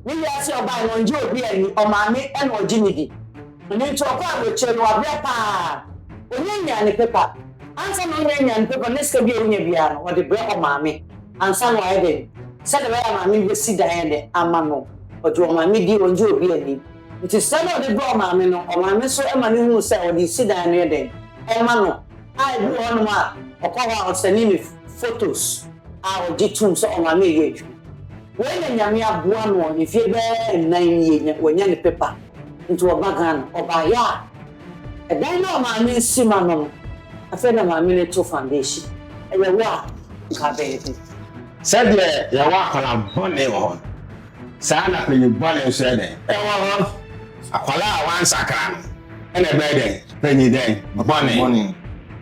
Ne wiase a ɔbae no ɔnngye obi anni, ɔmaame na ɔgye no di. Ɛno nti ɔkɔɔ aburokyire no wabrɛ paa. Ɔnya nyaa ne paper. Ansa na ɔnya nyaa ne paper no ne sika bi a ɔnya biara no ɔde brɛ ɔmaame ansa na wayɛ dɛn? Sɛdeɛ ɛbɛyɛ a maame no bɛsi dan ayɛ dɛn ama no. Ɔgye ɔmaame di, ɔnngye obi anni. Nti sika no a ɔde brɛ ɔmaame no, ɔmaame nso ma no hu sɛ ɔde resi dan no yɛ dɛn? Ɛma no. A ebi wɔ hɔnom a ɔkɔ hɔ a ɔsɛne ne photos a ɔgye tom sɛ ɔmaame reyɛ adwuma. Wei na Nyame aboa no mfie bɛyɛ nnan nie wanya ne paper nti ɔba Ghana. Ɔbaeɛ a ɛdan no a maame nsi ma no no afei na maame no to foundation. Ɛyɛ wo a nka abɛyɛ dɛn? Sɛdeɛ yɛwɔ akwadaa bɔne wɔ hɔ no, saa ara na panyin bɔne nso yɛ dɛn? Ɛwɔ hɔ. Akwadaa a wansakra no ɛna ɛbɛyɛ dɛn? Panyin dɛn? Bɔne.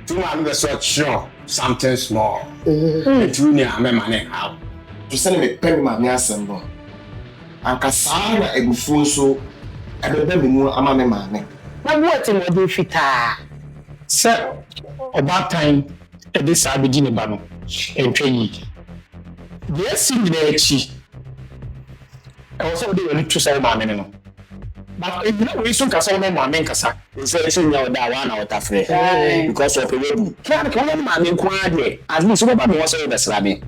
Nti wo maame bɛ sɛ ɔkyerɛ something small. Nti wo nua mɛma ne nhaw. Te sɛnea mepɛ me maame asɛm no, anka saa ara na abufuw nso bɛba me mu ama me maame. Na bu atirimuɔden fitaa. Sɛ ɔbaatan de saa bedi ne ba no, ɛntwa yie. Deɛ asi nyinaa akyi, ɛwɔ sɛ wode w'ani to sɛ wo maame ne no. But nnyina wei so nka sɛ wo ne wo maame nkasa. Nso ɛso nyɛ wo da a woa na wotafrɛ because ɔpɛ w'abu. Kra no ka woyɛ ne maame nko ara deɛ at least wobɛba me hɔ sɛ wobɛsra me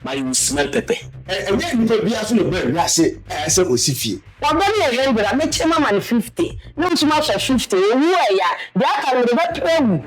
but you will smell pɛpɛ. Ɛnyɛ nipa biara nso na ɔba wiase a ɛsɛ sɛ ɔsi fie. Ɔdɔ no yɛ hundred a, mɛkyɛ mu ama no 50, na nso mafa 50, owu a ɛya, deɛ aka no mede bɛpere awu.